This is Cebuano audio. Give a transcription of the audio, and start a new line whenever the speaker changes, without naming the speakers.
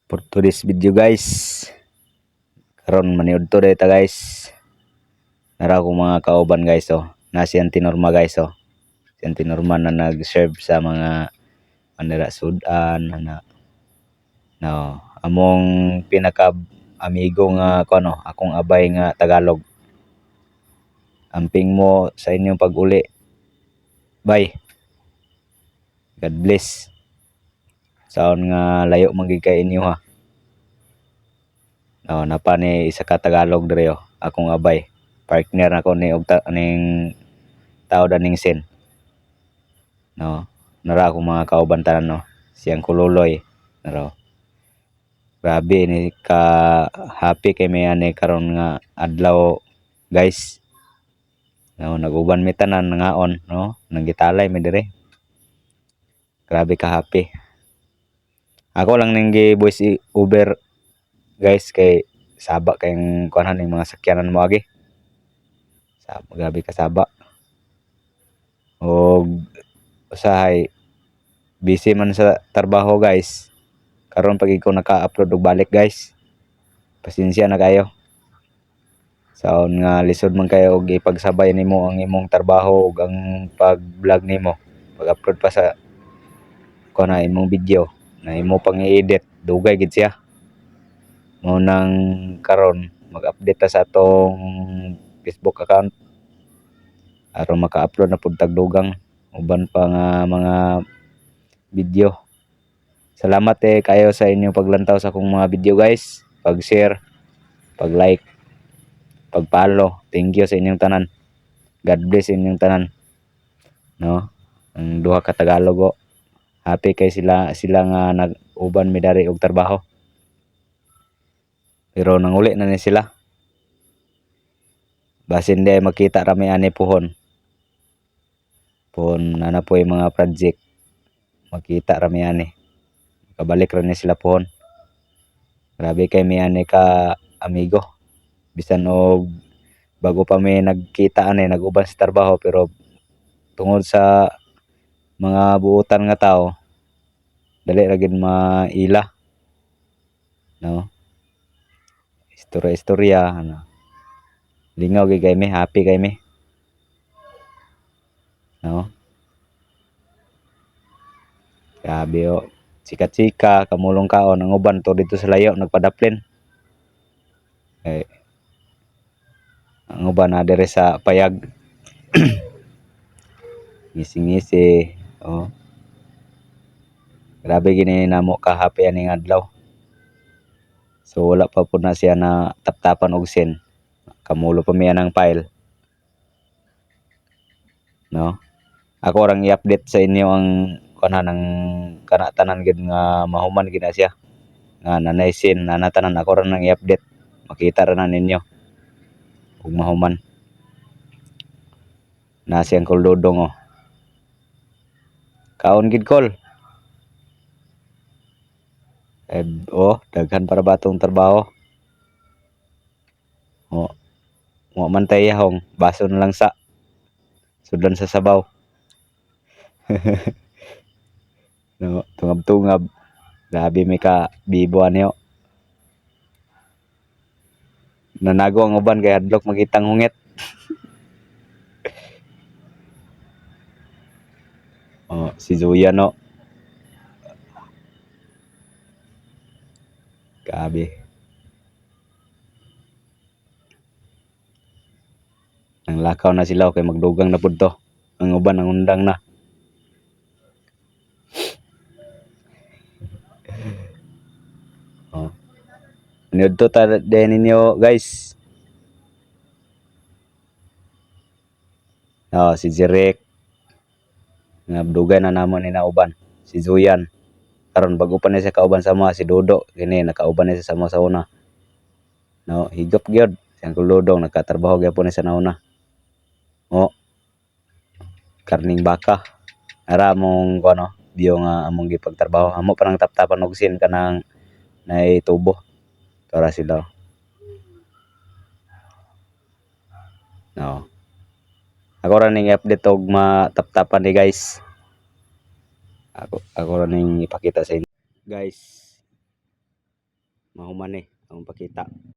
For today's video, guys, karon maniudto ta, guys. Nara akong mga kauban, guys, oh. Na si Auntie Norma, guys, oh. Si Auntie Norma na nag-serve sa mga manira sudan na, no, among pinaka amigo nga kuno, akong abay nga Tagalog. Amping mo sa inyong pag-uli. Bye. God bless. Saon nga layo man gid kay inyo, ha. No, napa ni isa ka Tagalog diri, oh, akong abay. Partner nako ni og ta, ning tao ning sin. No, nara akong mga kauban tanan, no. Siyang kululoy. Naro. Grabe ni ka happy kay may ani karon nga adlaw, guys. No, nag-uban mi tanan nangaon, no, nanggitalay mi diri. Grabe ka happy. Ako lang ning gi voice over, guys, kay saba kayong kuan ning mga sakyanan mo agi. Saba, grabe ka saba. Og usahay busy man sa trabaho, guys. Karon pag ko naka-upload og balik, guys. Pasensya na kayo. Saon nga lisod man kayo og ipagsabay nimo ang imong trabaho ug ang pag-vlog nimo. Pag-upload pa sa kuan na imong video na imo pang i-edit, dugay gid siya. Mao nang karon mag-update ta sa atong Facebook account aron maka-upload na pud tag dugang uban pa nga mga video. Salamat eh kayo sa inyong paglantaw sa akong mga video, guys, pag-share, pag-like, pag-follow. Thank you sa inyong tanan. God bless sa inyong tanan. No? Ang duha ka Tagalog, oh. Happy kay sila sila nga nag-uban mi dari og trabaho. Pero nanguli na ni sila. Basin di ay makita rami ani puhon. Puhon na na po yung mga project. Makita rami ani. Makabalik ra ni sila puhon. Grabe kay mi ani ka amigo. Bisan og bago pa mi nagkita ani, nag-uban sa trabaho, pero tungod sa mga buutan nga tao, dali ra gid maila, no, istorya istorya, ano, lingaw gid kay mi, happy kay mi, no. Grabe, oh, chika-chika kamulong kaon. Ang uban to dito sa layo nagpadaplin eh, ang uban na diri sa payag, ngisi-ngisi, oh. Grabe gini namo ka happy aning adlaw. So wala pa pud na siya na taptapan og sin, kamulo pa mi anang file, no. Ako rang i-update sa inyo ang kuan ng kana tanan gid nga mahuman gid na siya nga nanay sin nana tanan. Ako ra nang i-update, makita ra na ninyo ug mahuman na siyang kuldodong, oh. Kaon gid kol eh, oh. Daghan para batong trabaho, oh. Mo man tay yahong baso na lang sa sudlan sa sabaw, no. Tungab-tungab, grabe mi ka bibo ani, oh. Nanago ang uban kay hadlok makitang hungit. Oh, si Zuya, no. Grabe. Nang lakaw na sila kay magdugang na pud to. Ang uban ang undang na. Oh. Niudto ta din ninyo, guys. Oh, si Jeric. Nga dugay na namo ni nauban. Si Zuyan. Karon bago pa ni siya kauban sa mga si Dodo kini nakauban ni siya sa mga sa una. No, higop gyud. Siyang kulodong nakatrabaho gyapon ni sa nauna. Oh. Karning baka. Ara among kuno biyo nga among gipagtrabaho. Amo pa nang taptapan og sin kanang nay tubo. Para sila. No. Ako ra ning i-update og mataptapan ni, guys. Ako ra ning ipakita sa inyo. Guys. Mahuman ni akong pakita.